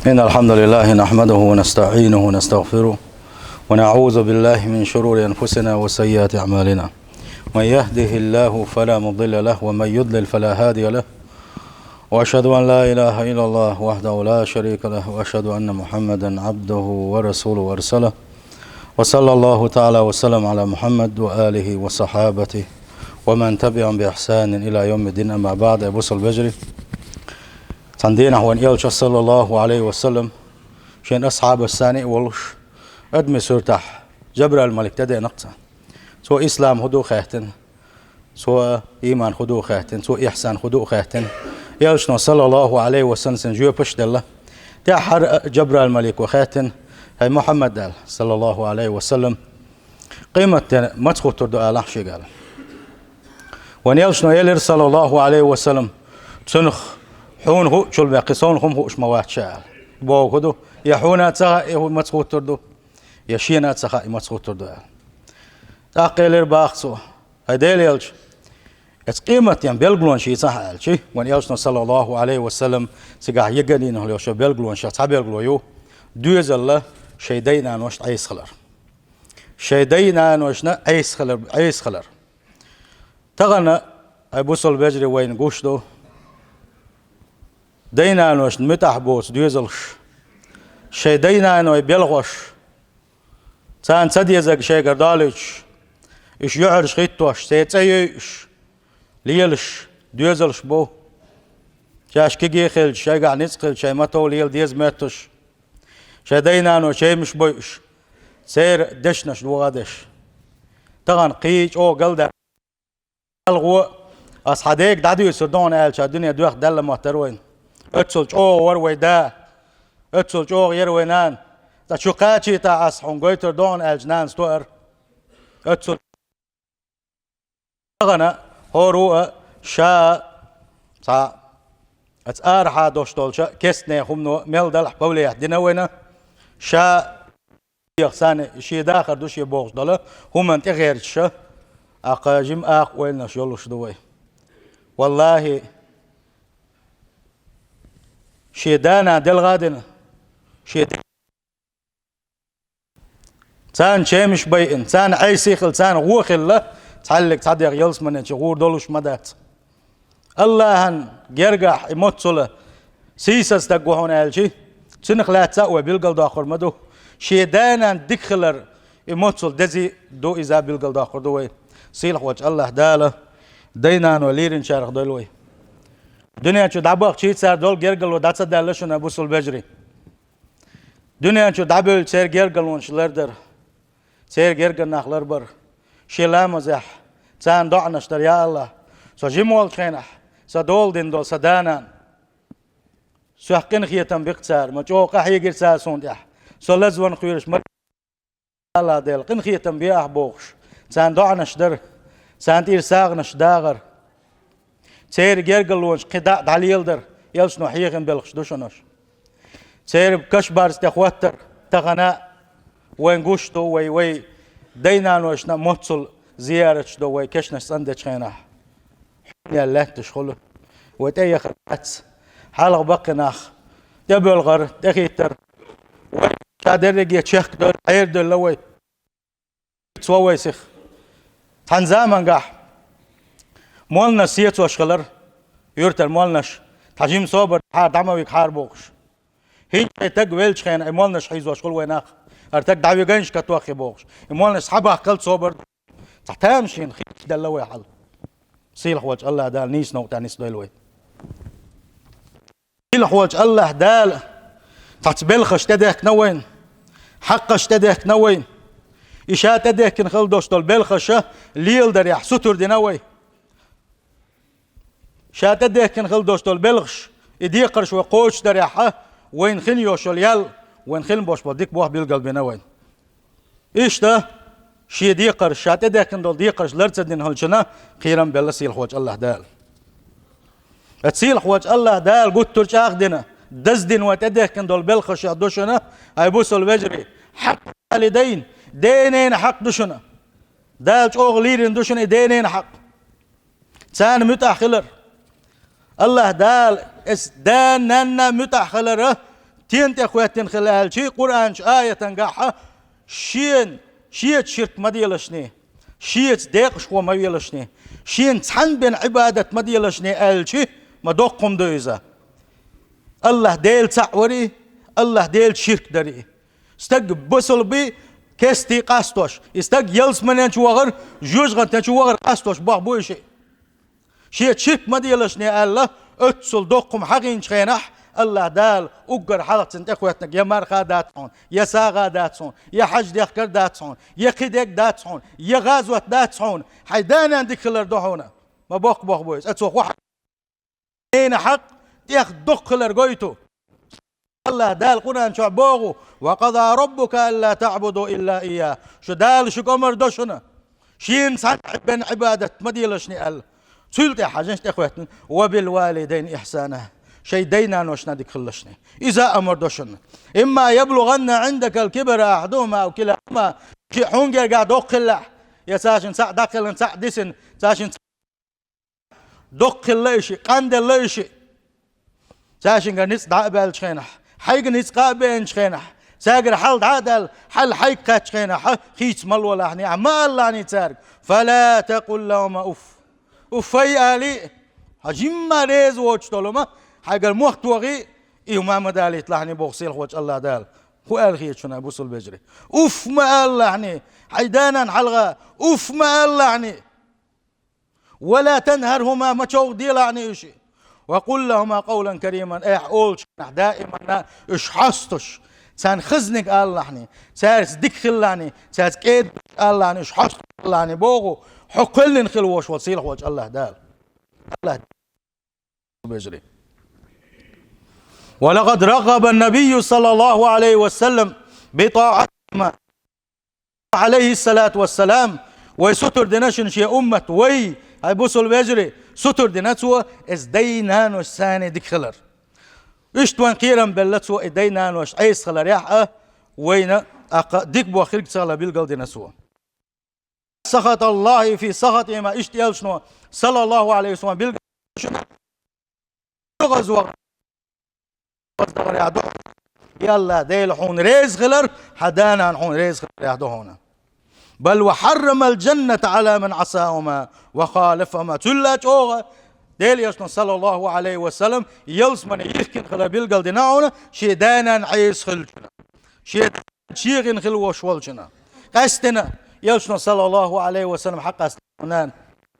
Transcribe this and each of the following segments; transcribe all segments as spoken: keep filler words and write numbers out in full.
إن الحمد لله نحمده ونستعينه ونستغفره، ونعوذ بالله من شرور أنفسنا وسيئات أعمالنا. من يهده الله فلا مضل له، ومن يضلل فلا هادي له. وأشهد أن لا إله إلا الله وحده لا شريك له، وأشهد أن محمدا عبده ورسوله أرسله. وصلى الله تعالى وسلم على محمد وآله وصحابته ومن تبعهم بإحسان إلى يوم الدين، أما بعد. Бусалба вежарий, цхьан дийнахь вайн Элча, саллаллаху Ӏалайхи ва саллам, шен асхьабашца цхьана а волуш, адамийн суртахь Жабраил-малик тӀедеана-кх цунна. Цо ислам хӀун ду хаьттина, цо иман хӀун ду хаьттина, цо ихсан хӀун ду хаьттина. Элчано, саллаллаху Ӏалайхи ва саллам, цунна жоьпаш а делла. ТӀаьххьара Жабраил-малико хаьттина: «ХӀай Мухьаммад, — аьлла, саллаллаху Ӏалайхи ва саллам, — къематдийнахь маца хӀуттур ду алахь шега», — аьлла. Вайн Элчано элира, саллаллаху Ӏалайхи ва саллам, цунах: «Хьуна хуучул баккхий, совнах хӀума хууш ма вац ша», — аьлла. Бохург хӀун ду? Я хьуна ца хаьа и маца хӀуттур ду, я шена ца хаьа и маца хӀуттур ду, аьлла. ТӀаккха элира боху цо: «ХӀай Делан Элча, оцу къематдийнан белгалонаш йийцахьа», — аьлча, вайн Элчано, саллаллаху Ӏалайхи ва саллам, цигахь ягарийнахь йолчу белгалонех цхьа белгало ю: доьзалш шайн дай-наношна Ӏеса хилар. Шайн дай-наношна Ӏеса хилар, Ӏеса хилар. Тахана, хӀай бусалба вежарий, вайна гуш ду дай-наношна муьтӀахь боцу доьзалш, шайн дай-наной белхош, царна ца дезарг шайгара долуьйтуш, уьш юьхьӀаьржа хӀиттош, церан цӀе йойуш лелаш доьзалш бу. Шаьш кегий хилча, шайгахь ницкъ хилча, шайн матов лела деза моьттуш, шайн дай-наной чемаш бойуш, церан дешнаш догӀа деш. Тахана кхин чӀогӀа галдаьлла. ХьалхагӀа, ас хьан дега дӀадуьйцур ду хьуна аьлча, дуьне доьхна даьлла моттара вайна. Оццул чӀогӀа вара вайн да, оццул чӀогӀа яра вайн нана. Ткъа чу кхачийтахь, ас хьуна гойтур ду хьуна аьлча, нанас тоьар. Оццул. Тахана хӀора а ша а цхьа оцу арахьа долуш долчу кестнех хӀумано мел далахь повлиять дина вайна, ша а, царна шен дахар ду шен бохуш долу хӀуманна тӀегӀерташ а, акха жима акха ойланаш йолуш ду вай. Валлахи, шен да-нана делгӀа а дина, шен де-, царна чемаш байина, царна Ӏеса а хилла, царна гӀо а хилла, цхьаьллиг цхьа дегӀ ялсаманин чу гӀур долуш ма дац. АллахӀан гергахь и моццула сийсаз стаг ву хьуна аьлча, цунах лаьцна а вай билгалдоккхур ма ду. Шен да-нана дика хилар и моццул деза ду, иза билгалдоккхур ду вай. Сийлахь волчу АллахӀ Дала дай-наной лийринчарах дойла вай. Дуьнен чу дӀабахча цара долу гергарло дӀа ца даьлла шуна, бусалба вежарий. Дуьнен чу дӀабевлла церан гергарлонаш лардар, церан гергара нах ларбар, шен ламазехь царна доӀанаш дар: «Я АллахӀ, со жима волчу хенахь, сан дола дина долу сан да-нана, сох къинхетам би-кх цара, ма чӀогӀа къахьегира цара суна тӀехь, со лазаван кхоьруш ма, АллахӀ Дела, къинхетам бе ахь», — бохуш, царна доӀанаш дар, царна тӀера сагӀанаш дагӀар. Церан гергарлонаш кхин дӀа а дӀалеладар, Элчано хьехам белхаш ду шуна уьш. Церан каш-барз тӀе хӀоттар тахана а вайн гуш ду, вай, вай дай-наношна а моццул зияраташ до вай кешнаш цӀандечу хенахь. Хьуна ял лаьтташ хуьлу. Вай тӀе яхар дац. Хьалха баккхий нах тӀебоьлхура, тӀехӀиттара. Вай ша дерриге чехка девлла, Ӏерадевлла вай. Цо вай сиха. Цхьана замангахь молланаш сецош хилар, юьртара молланаш, тхьа жима собар хьара дӀа ма вигахьара бохуш. ХӀинца шайн стаг веллачу хенахь и молланаш хьийзош хуьлу вай нах. ХӀара стаг дӀавигайша катоххе бохуш. И молланаш схьабахкалц собар. Цхьа тамашийна хи-, делла вай хьал. Сийлахь волчу АллахӀ Дала нийса новкъа тӀе нисдойла вай. Сийлахь волчу АллахӀ Дала цхьацца белхаш тӀедехкина вайна, хьакъаш тӀедехкина вайна. И ша тӀедехкина хила долуш долу белхаша леладарехь сутур дина вай. Ша тӀедехкина хила долуш долу белхаш, и декхарш вай кхочушдарехь а, вайна хин йолуш йолу ял, вайна хин болуш болу дика боху билгалбина вайна. Иштта, шен декхарш, ша тӀедехкина долу декхарш лар ца дина хилча, кхерам белла сийлахь волчу АллахӀ Дала. Ткъа сийлахь волчу АллахӀ Дала гуттар а чӀагӀдина, даздина вай тӀедехкина долу белхаш ду шуна, хӀай бусалба вежарий, хьакъ валидайн, ден-ненан хьакъ ду шуна. Дала чӀогӀа лийрина ду шуна и ден-ненан хьакъ. Царна муьтӀахь хилар. АллахӀ Дала эс да-нанна муьтӀахь хилар а Шена тӀехӀоьттина хила аьлча, Къуръан чу аятангахьа, шен, шеца ширк ма делашний, шеца декъашхо ма велашний, шена цхьанна бен Ӏибадат ма делашний аьлча, ма доккха хӀума ду иза. АллахӀ Дела цаӀ варий, АллахӀ Делаца ширк дарий. Стаг бусалба кестий къастош, и стаг ялсаманен чу вахар, жоьжахатен чу вахар къастош боху бу и шиъ. Шеца ширк ма делашний аьлла, оццул доккха хӀума хьахийначу хенахь, АллахӀ Дала уггар хьалха цунна тӀекхоьттинарг я марха дац хьуна, я сагӀа дац хьуна, я хьаж дехкар дац хьуна, я кхин дерг дац хьуна, я гӀазот дац хьуна, хьайн да-нана дика хилар ду хьуна. Ма боккха боху бу иза, цо хӀун хьа-, ненан хьакъ тӀех доккха хилар гойту. АллахӀ Дала Къуръан чохь боху: «وقضى ربك ألا تعبدوا إلا إياه». Шу Дала шуьга амар до шуна, шена цхьанна бен Ӏибадат ма делашний аьлла. Цул тӀаьхьа хьажанаш тӀекхоьттина: «وبالوالدين إحسانا». Шайн дай-наношна дика хилалашний. Иза амар до шуна. «إما يبلغن عندك الكبر أحدهما أو كلاهما». Шиъ хьуна гергахь доккха хиллехь, я цаьшна цхьаъ дӀакхелхина, цхьаъ дисина, цаьшна доккха хилла и шиъ, къанделла и шиъ. Цаьшингара ницкъ дӀа а баьллачу хенахь, хьайга ницкъ а беанчу хенахь, цаьргара хьал дӀа а даьлла, хьал хьайга кхаьччу хенахь, хийца ма лолахьний, ахь ма алалахьний цаьрга: «فلا تقل لهما أف». Уффай алий, хьо жимма реза воцуш долу хӀума хьайгара мохк тохий, и хӀума ма далийталахьний боху сийлахьчу АллахӀ Дала. ХӀун аьлла хета шуна, бусалба вежарий? Уф ма алалахьний, хьайн да-нана хьалха уф ма алалахьний. «ولا تنهرهما», ма човха делахьний уьш. «وقل لهما قولا كريما», ахь олучу хенахь даиманна уьш хьостуш, царна хезниг алалахьний, цаьрца дика хилалахьний, цаьрца кӀеда алалахьний, уьш хьостуш алалахьний боху, хьо кхоьллина хила волуш волу сийлахьчу АллахӀ Дала. АллахӀ вежарий. «ولقد رغب النبي صلى الله عليه وسلم بطاعتهما». Ӏалайхиссалату вассалам, вай сутар дина шуна шен уммат, вай, хьай бусалба вежарий, сутар дина цо, иза дай-наношца дика хилар. Иштта вайн кхерам белла цо, и дай-нанош Ӏеса хиларехь а, вайна тӀаккха дика бохург ца хилар билгал дина цо. «سخط الله في سخطهما», иштта элчано, саллаллаху Ӏалайхи ва саллам, билгал дина шуна. ГӀазот ваздахарехь ду. Я АллахӀ, Дела хьуна реза хилар, хьан да-нана хьуна реза хиларехь ду хьуна. «بل وحرم الجنة على من عصاهما وخالفهما». Цул а чӀогӀа Делан Элчано, саллаллаху Ӏалайхи ва саллам, ялсамане йихкина хилар билгал дина хьуна, шен да-нана Ӏеса хилчунна. Шен чехина хила волуш волчунна. Къаьстина, Элчано, саллаллаху Ӏалайхи ва саллам, хьакъ къаьстина нана.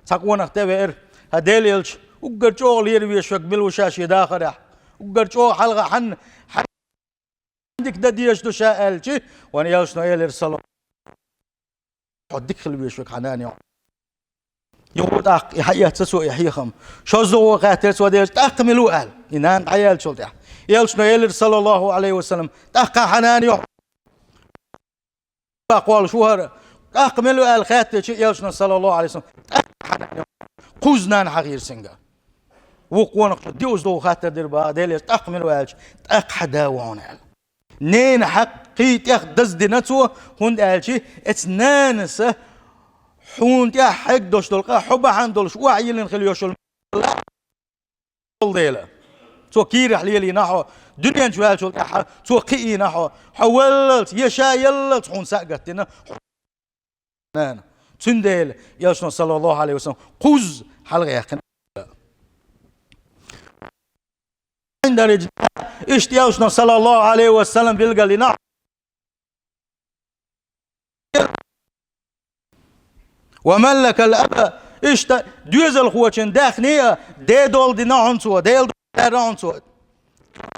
Цхьа къонах тӀевеара, хьан Делан Элча, уггар чӀогӀа лера везаш верг мила ву ша шен дахарехь? Уггар чӀогӀа хьалха хьанна, хьанна дика дан дезаш ду ша аьлча, вайн Элчано элира, саллаллаху Ӏалайхи ва саллам: «Хьо дика хила везаш верг хьан нана ю». Юха тӀаккха и хьаэцна цо и хьехам. ШозлагӀа хаьттира цо Делан Элча: «ТӀаккха мила ву?» аьлла. И нана дӀаяьллачул тӀаьхьа. Элчано элира, саллаллаху Ӏалайхи ва саллам: «ТӀаккха хьан нана ю?» Кхоллуш ву хӀара. «ТӀаккха мила ву?» аьлла хаьттича, Элчано, саллаллаху Ӏалайхи ва саллам: «ТӀаккха хьан нана ю?» Кхузза нана хьахийра цуьнга. Вукху къонахчо диъаза догӀу хаттар дира бах Делан Элча: «ТӀаккха мила ву?» аьлча, «ТӀаккха хьан да ву хьуна», аьлла. Ненан хьакъ кхин тӀех даздина цо, хӀунда аьлча эцу нанас хьуна тӀехь хьегна долуш долу къа хьо бахьана долуш охьайиллина хила йиш йолу дела. Цо кийрахь лелийна хьо, дуьнен чу ваьллачул тӀаьхьа цо кхиийна хьо, хьо валлалц, я ша яллалц хьуна са а гатдина, хьо нана. Цундела Элчано, саллаллаху Ӏалайхи ва саллам, кхузза хьалагӀаьхкина. Иштта Элчано, саллаллаху Ӏалайхи ва саллам, билгалдина: «ومن لك الأب». Иштта доьзалхочун даьхни а ден дола дина хьуна цо, Делан дола лаьрра хьуна цо.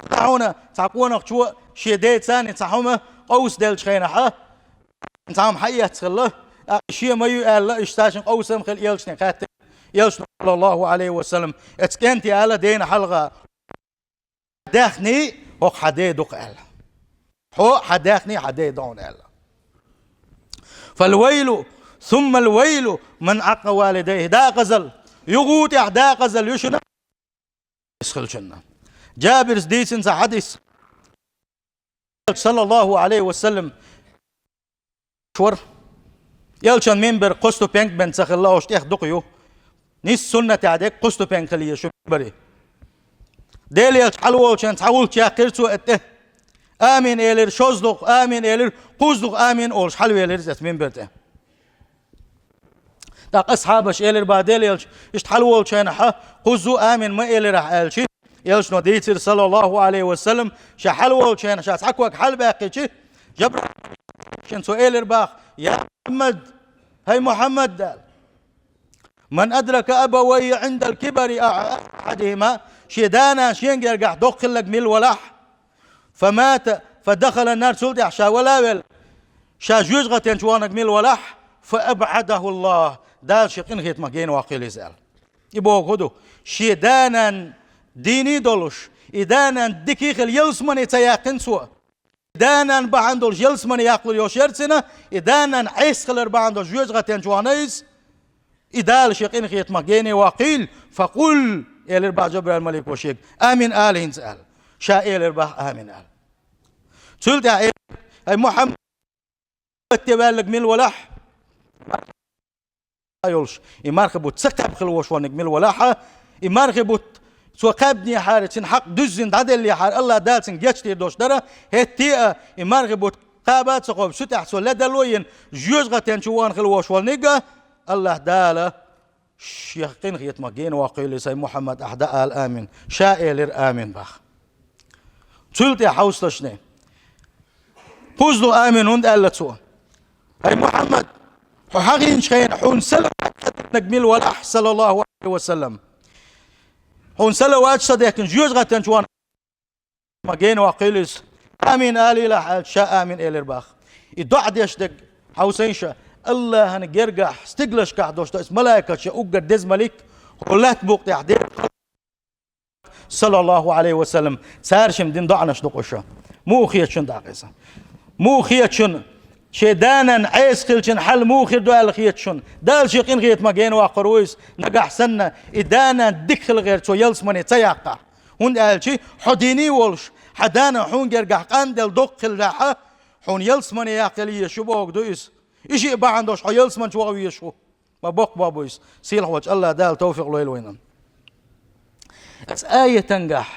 Хьуна цхьа къонахчо шен деца цхьа хӀума къовсаделлачу хенахь, цхьа хӀума хьаэцна хилла, тӀаккха шен ма ю аьлла, иштта цхьа шен къовсам хилла Элчане хаьттира. Элчано, саллаллаху Ӏалайхи ва саллам, эцу кӀентий аьлла дена хьалха: «Даьхни хӀокху хьан ден ду-кх», аьлла. «Хьо хьан даьхни хьан ден ду хьуна», аьлла. «فالويل ثم الويل من عق والديه». Декъазалла, юха тӀехь декъазалла ю шуна хилчунна. Джабирс дийцина цхьа хьадис. Саллаллаху Ӏалайхи ва саллам, вара. Элчан минбар кхо ступенька бен ца хилла, уьш тӀех дукха ю. Нийса суннатехь дерг кхо ступенька хила еза шу минбаре. Делан Элча хьалаволчу хенахь цхьа уллучу яьккхира цо и тӀе. «Амин» элира шозлагӀа, «Амин» элира кхозлагӀа, «Амин» олуш хьалавелира иза минбар тӀе. ТӀаккха асхьабаша элира бах Делан элча, иштта хьалаволчу хенахь кхузза «Амин» ма элира ахь аьлча, элчано дийцира, саллаллаху Ӏалайхи ва саллам, ша хьалаволчу хенахь ша цхьа ког хьалабаьккхича, Жабраил шен цо элира бах: «Я Мухьаммад, хӀай Мухьаммад», аьлла. «Ман адрака абавайхи Ӏиндал кибари ау ахьадихима», шен да-нана шен гергахь доккха хилларг мила валахь, «фамата, фадахала нар», цул тӀаьхьа ша вала а велла, ша жоьжахатен чу ваханарг мила валахь, «фаабӀадаху Аллах», Дала шен къинхетамах гена ваккхийла иза аьлла. И бохург хӀун ду? Шен да-нана дийна долуш, и да-нана дика хила ялсамане ца яьккхина цо. Да-нана бахьана долуш ялсамане яккхалур йолуш яра цуьнан, и да-нана Ӏеса хилар бахьана долуш жоьжахатен чу вахана иза. И Дала шен къинхетамах гена ваккхийла, «факъул», элира бах Жабраил малико шега, «амин» ала хӀинца аьлла. Ша элира бах «амин» аьлла. Цул тӀаьхьа элира: «ХӀай Мухьаммад, тӀе ваьлларг мила валахь, йолуш, и мархи бутт ца кхаьбна хила волуш верг мила валахь, и мархи бутт цо кхаьбнехьара, цуьнан хьакъ дуьззина дӀаделлехьара, АллахӀ Дала цуьнга гечдийр долуш дара, хӀетте а и мархи бутт кхаба а ца кхобуш, цу тӀехь цо ледарло а йина, жоьжахатен чу вахана хила волуш верг а, АллахӀ Дала шен къинхетамах гена ваккхийла иза, хӀай Мухьаммад, ахь дӀаала амин». Ша элира амин бах. Цул тӀаьхьа, хьовсалаш, кхузза амин хӀунда аьлла цо? «ХӀай Мухьаммад, хьо хьахийначу хенахь хьуна салават динарг мила валахь, саллаллаху Ӏалайхи ва саллам. Хьуна салават ца дехкина жоьжахатен чу вахана хила волуш верг мила валахь, гена ваккхийла иза. Амин алийла ахь», аьлча, ша амин элира бах. И доӀа деш дерг, хьовсийша, АллахӀан гергахь стиглашкахь долуш долу иза малайкаш, уггар деза малик, хӀокху лаьттан букъа тӀехь Делан, саллаллаху Ӏалайхи ва саллам, цара шимма дина доӀанаш ду-кх уьш. Муха хета шуна тӀаккха иза? Муха хета шуна, шен да-нана Ӏеса хиллачун хьал муха хир ду аьлла хета шуна? Дала шен къинхетамах гена ваккхар ву иза, нагахь санна и да-нана дика хила гӀерта цо ялсамане ца яккхахь. ХӀунда аьлча хьо дийна волуш, хьан да-нана хьуна гергахь къанделла доккха хилахь, хьуна ялсамане яккха яла езаш ю бохург ду иза. И шиъ бахьана долуш хьо ялсамане чу ваха везаш ву. Ма боккха бохург бу иза. Сийлахь волчу АллахӀ Дала тавфикъ лойла вайна. Оцу аятангахь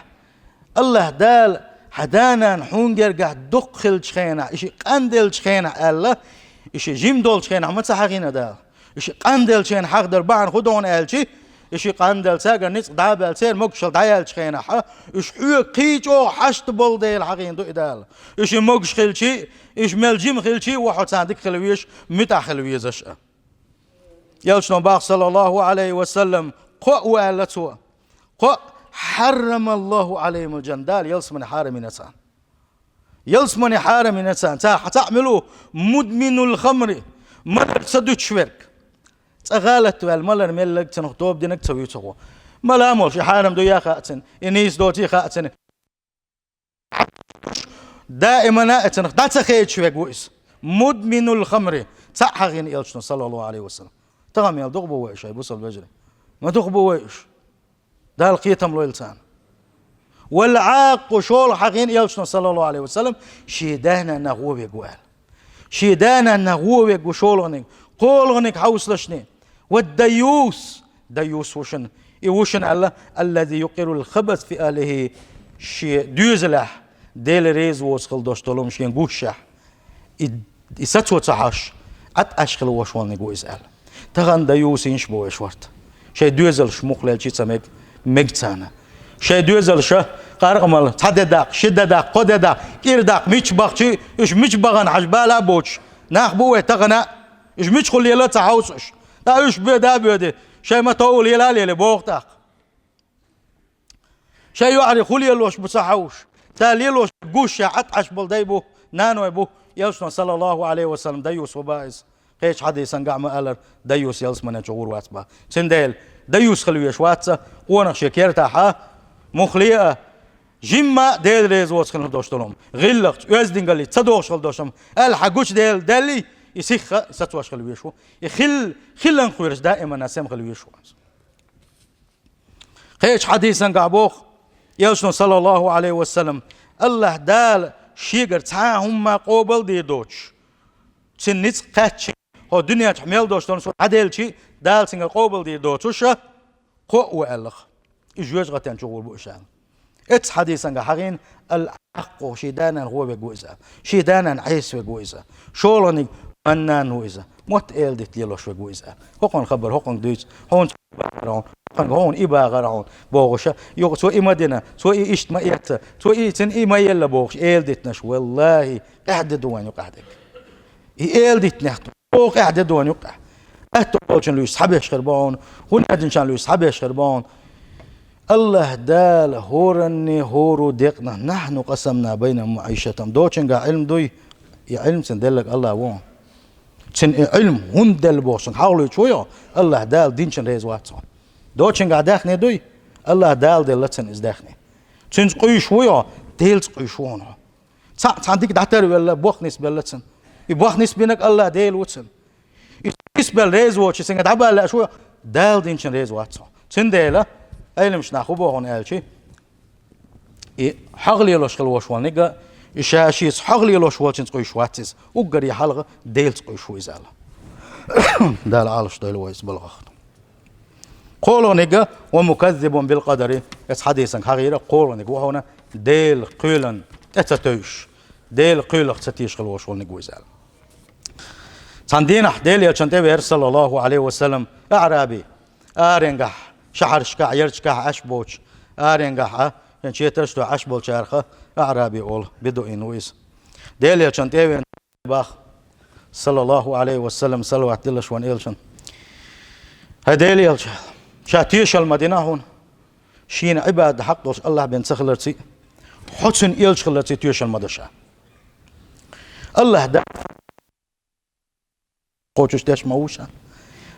АллахӀ Дала хьан да-нана хьуна гергахь доккха хиллачу хенахь, и шиъ къанделлачу хенахь аьлла, и шиъ жима долчу хенахь ма ца хьахийна Дала. И шиъ къанделлачу хенахь хьахадар бахьана хӀун ду хьуна аьлча, и шиъ къанделла цаьргара ницкъ дӀа а баьлла, церан могушалла дӀаяьллачу хенахь, уьш хьоьга кхин чӀогӀа хьашт болу дела хьахийна ду и Дала. И шиъ могуш хилча а, и шиъ мел жима хилча а, ву хьо царна дика хила везаш, муьтӀахь хила везаш а. Элчано бах, саллаллаху Ӏалайхи ва саллам, кхоъ ву аьлла цо. Кхоъ: «Хьаррамаллаху Ӏалайхимул джанна», Дала ялсамане хьарам йина царна. Ялсамане хьарам йина царна. Царах цхьаъ мила ву? «Мудминул хамри», малар ца дуьтуш верг. Цкъа гӀалат ваьлла, малар мелларг цунах тоба динарг ца вуьйцу хьо. Мала а молуш, и хьарам дуй а хаьа цунна, и нийса доций а хаьа цунна. Даимана а цунах дӀа ца хедаш верг ву иза. «Мудминул хамри». Цхьаъ хьахийна элчано, саллаллаху Ӏалайхи ва саллам. Тахана мел дукха бу вай уьш, хӀай бусалба вежарий? Ма дукха бу вай уьш. Дала кхетам лойла царна. «Вал Ӏаккъу», шолгӀа хьахийна элчано, саллаллаху Ӏалайхи ва саллам, шен да-нанах вон верг ву аьлла. Шен да-нанах вон верг ву шолгӀаниг. КхоалгӀаниг хьовсалаш. «Вад дайюс». Дайюс ву шуна. И ву шуна аьлла: «Аллази юкъирул хабас фи ахлихи». Шен доьзалехь Дела реза воцу хила долуш долу хӀума шен гушшехь, и, и сацо ца хьош, Ӏад Ӏаш хила волуш волниг ву иза аьлла. Тахана дайюсаш бу вай шорта. Шайн доьзалш муха лелча а ца мега, мега царна. Шайн доьзалша къаркъамал цхьа де даккха, ши де даккха, кхо де даккха, кӀира даккха, мича бахча, уьш мича бахана хьажа бала а боцуш нах бу вай тахана. Уьш мичахула лела а ца хьовсуш. ТӀаккха уьш боьда а боьде, шайн ма-товла лела а леле боху тӀаккха. Шайн йоӀарий хӀун лелош бу ца хьовсуш, цара лелош гушшехь Ӏад Ӏаш болу дай бу, наной бу. Элчано, саллаллаху Ӏалайхи ва саллам, дайюс ву бах иза. Кхечу хьадисангахь ма-аллара, дайюс ялсамане чу гӀур вац бах. Цундела дайюс хила веш вац ца, къонах шен кертахь а, муххале а, жимма а Дела реза воцу хила долуш долу хӀума. ГӀиллакхца, оьздангаллица ца догӀуш хила долуш хӀума аьлла хьан гучудаьлла даьллий, и сихха а сацош хила веш ву. И хил-, хиланах кхоьруш даимана сема хила веш ву. Кхечу хьадисангахь боху Элчано, саллаллаху Ӏалайхи ва саллам, АллахӀ Дала шегара цхьа а хӀума къобал дийр доцуш, цуьнан ницкъ кхаьчча, хӀокху дуьнен чохь мел долуш долу хӀума цо дӀаделча, Дала цуьнгара къобал дийр доцуш, кхоъ ву аьлла-кх. И жоьжахатен чу гӀур бу уьш аьлла. Эццу хьадисангахь хьахийна, ал-Ӏаккъу, шен да-нана гӀо вег ву иза. Шен да-нана Ӏеса вег ву иза. ШолгӀаниг маннан ву иза. Мотт эладитта лелош вег ву иза. ХӀокхуьнан хабар, хӀокхуьнга дуьйцу, хьуна цо и багӀар хьуна, хьуна и багӀар хьуна бохуша, юха цо и ма дина, цо и иштта ма эцна, цо и цуьнан и ма елла бохуш, эладитанаш, валлахӀи, къаьхьа де ду вайн юкъахь дерг. И эладитанех, оха къаьхьа де ду вайн юкъахь. Аьтто болчун луьйш схьабеш хир бу хьуна, хӀун аьдинчан луьйш схьабеш хир бу хьуна. АллахӀ Дала хӀоранне хӀоро декъна, нахьну къасамна байнахум маӀишатахум. Дочуьнгахь Ӏилма дуй, и Ӏилма цунна делларг АллахӀ ву хьуна. Цунна и Ӏилма хӀунда делла бохуш, цунна хьагӀ луьйчу ву йо, АллахӀ Дала динчун реза вац хьо. Дочуьнгахь даьхни дуй, АллахӀ Дала делла цунна иза даьхни. Цуьнца къуьйсуш ву йо, Делаца къуьйсуш ву хьуна хьо. Цхьаъ цхьана дика дӀатарвелла, бохк нисбелла цунна. И бохк нисбинарг АллахӀ Дела ву цунна. И нисбелла реза воцуш, цуьнга дӀабала лаьаш ву, Дала динчун реза вац хьо. Цундела Ӏеламчу наха хӀун боху хьуна аьлча, и хьагӀ лелош хила волуш волниг а, и ша шеца хьагӀ лелош волчуьнца къуьйсуш вац иза. Уггаре хьалха Делаца къуьйсуш ву иза аьлла. Дала Ӏалашдойла вай иза балгӀах. КхоалгӀаниг а, ва муказзибун билкъадари, эцу хьадисанга хьахийра, кхоалгӀаниг ву хьуна Делан кхоьлина тӀе ца тевжаш, Делан кхоьлах ца тешаш хила волуш волниг ву иза аьлла. Цхьана дийнахь Делан Элчанна тӀевеара, саллаллаху Ӏалайхи ва саллам, аӀраби, аренгахь, шахьаршкахь, ярташкахь Ӏаш боцуш, аренгахь а, шен четарш а тохуш Ӏаш болчарах аӀраби олу, бедуин ву иза. Делан Элчанна тӀевеана боху, саллаллаху Ӏалайхи ва саллам, салават диллалаш вайн Элчанна: «ХӀай Делан Элча, ша тешалла ма дина хьуна, шена Ӏибадат хьакъ долуш АллахӀ бен ца хиларций, хьо цуьнан элча хиларций тешалла ма до ша». АллахӀ Дала кхочуш деш ма ву ша.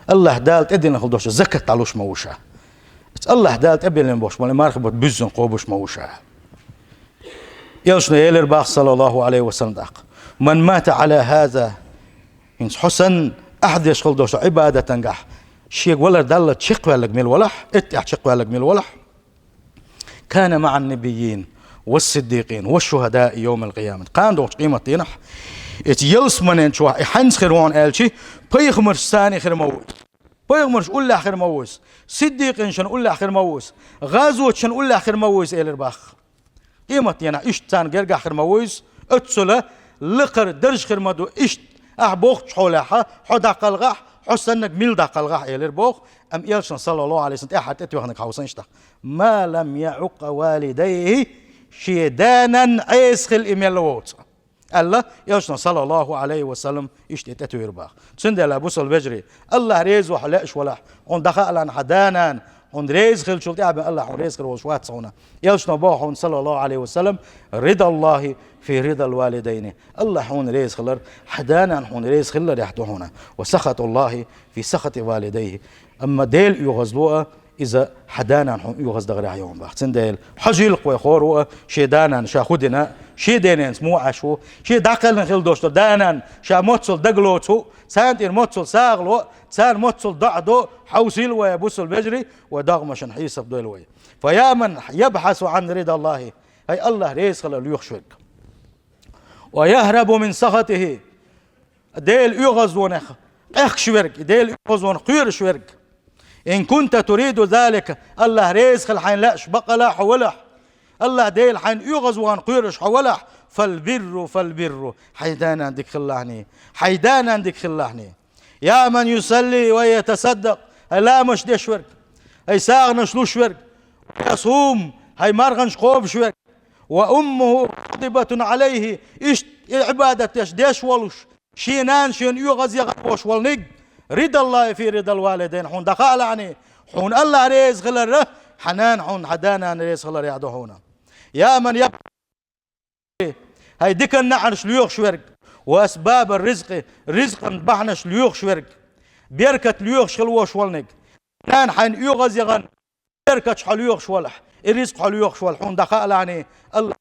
АллахӀ Дала тӀедиллина хила долуш закат дӀалуш ма ву ша. Иза АллахӀ Дала тӀебиллина болуш болу марха бутт буьззина кхобуш ма ву ша. Элчано элира боху, саллаллаху Ӏалайхи ва саллам, тӀаккха: «Ман мата Ӏала хаза», хӀинца хьо санна ахь деш хила долуш Ӏибадатангахь, шега валар далла чекхваьлларг мила валахь, эттӀехь чекхваьлларг мила валахь, «кана маӀан набиййин, вас-сиддикъин, вас-шухӀадаи йовмал къиямат». Кхана долчу къематдийнахь эцу ялсаманен чохь и хьаьнца хир ву хьуна аьлча, пайхамаршна цхьаьна хир ма ву иза. Пайхамаршна уллехь хир ма ву иза. Сиддикъинашна уллехь хир ма ву иза. ГӀазоташна уллехь хир ма ву иза, элира боху. Къематдийнахь иштта царна гергахь хир ма ву иза. Оццула лакхара дарж хир ма ду иштта. Ахь бохучу хьолехь хьо дӀакхалхахь, хьо саннарг мила дӀакхалхахь, элира боху. Амма Элчано, саллаллаху Ӏалайхи ва саллам, тӀаьххьара тӀетоьхнарг хьовсийша тӀаккха: «Ма лам яӀукъ валидайхи», шен да-нанна Ӏеса хила и мел воцу, аьлла Элчано, саллаллаху Ӏалайхи ва саллам, иштта и тӀетуьйра боху. Цундела, бусалба вежарий, АллахӀ реза ву хьо лаьаш валахь, хьуна дӀакхаалахь хьан да-нана, хьуна реза хиллачул тӀаьхьа бен АллахӀ хьуна реза хир волуш вац хьуна. Элчано боху хьуна, саллаллаху Ӏалайхи ва саллам: «РидаллахӀи фи ридал валидайни». АллахӀ хьуна реза хилар хьан да-нана хьуна реза хилларехь ду хьуна. «Ва сахатуллахӀи фи сахати валидайхи». Амма Делан оьгӀазло а, иза хьан да-нана хьуна оьгӀаздахарехь ю хьуна боху. Цундела хьажийла-кх вай хӀора а шен да-нана ша хӀун дина, шен дененца муха Ӏаш ву, шен дӀакхелхина хила долуш долу да-нана ша моццул дагалоцу, царна тӀера моццул сагӀа ло, царна моццул доӀа до, хьовсийла вай, бусалба вежарий, вай догӀмашна хьесап дойла вай. «Фа я ман ябхьасу Ӏан ридаллахӀи», хӀай АллахӀ реза хилар лоьхуш верг. «Ва яхӀрабу мин сахатихӀи», Делан оьгӀазлонах къехкаш верг, Делан оьгӀазлонах кхоьруш верг. «Ин кунта туриду залика», АллахӀ реза хила хьайна лаьаш баккъала хьо валахь, АллахӀ Дела хьайна оьгӀазвахана кхоьруш хьо валахь, «фал бирру, фал бирру», хьайн да-нана дика хилалахьний, хьайн да-нана дика хилалахьний. «Я ман юсалли ва ятасаддакъ», хӀай ламазаш деш верг, хӀай сагӀанаш луш верг, «ва ясум», хӀай марханаш кхобуш верг, «ва уммуху гӀадибатун Ӏалайхи», иштта и Ӏибадат деш, деш волуш, шен нана шена оьгӀаз яхана волуш волниг, «ридаллахӀи фи ридал валидайн», хьуна дӀакхаалахьний, хьуна АллахӀ реза хиларра, хьан нана хьуна хьан да-нана реза хиларехь ду хьуна. «Я ман яб-», хӀай дикан неӀарш лоьхуш верг, «ва асбабар ризкъи», ризкъан бахьанаш лоьхуш верг, беркат лоьхуш хила волуш волниг, нана хьайна оьгӀаз яхана, беркаташ хьо лоьхуш валахь, и ризкъ хьо лоьхуш валахь, хьуна дӀакхаалахьний, АллахӀ,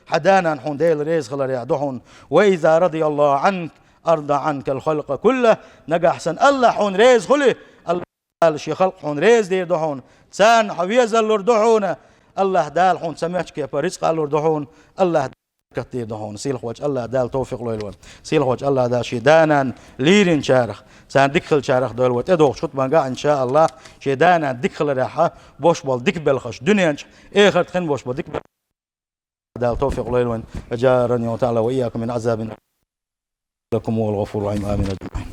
хьан да-нана хьуна Дела реза хиларехь ду хьуна. «Ва иза радияллаху Ӏанка, арда Ӏанкал халкъа куллахӀ», нагахь санна АллахӀ хьуна реза хуьлий, АллахӀ Дала шен халкъ хьуна реза дийр ду хьуна, царна хьо везаллур ду хьуна, АллахӀ Дала хьуна цхьа моьттуш кепара рицкъ аллур ду хьуна, АллахӀ беркат дийр ду хьуна. Сийлахьволча АллахӀ Дала тавфикъ лойла вайна. Сийлахьволча АллахӀ Дала ший да-нана лийринчарах, царна дика хиларах дойла вай. ТӀедогӀуш хутбан гахь, иншааллахӀ, ший да-нана дика хиларах бош бола дика белхаш, дуьнен чу, эхарта хин бош бола дика белхаш Дала тавфикъ лойла вайна. أجارني الله تعالى وإياكم من عذاب النار. إنه هو الغفور الرحيم. آمين أجمعين.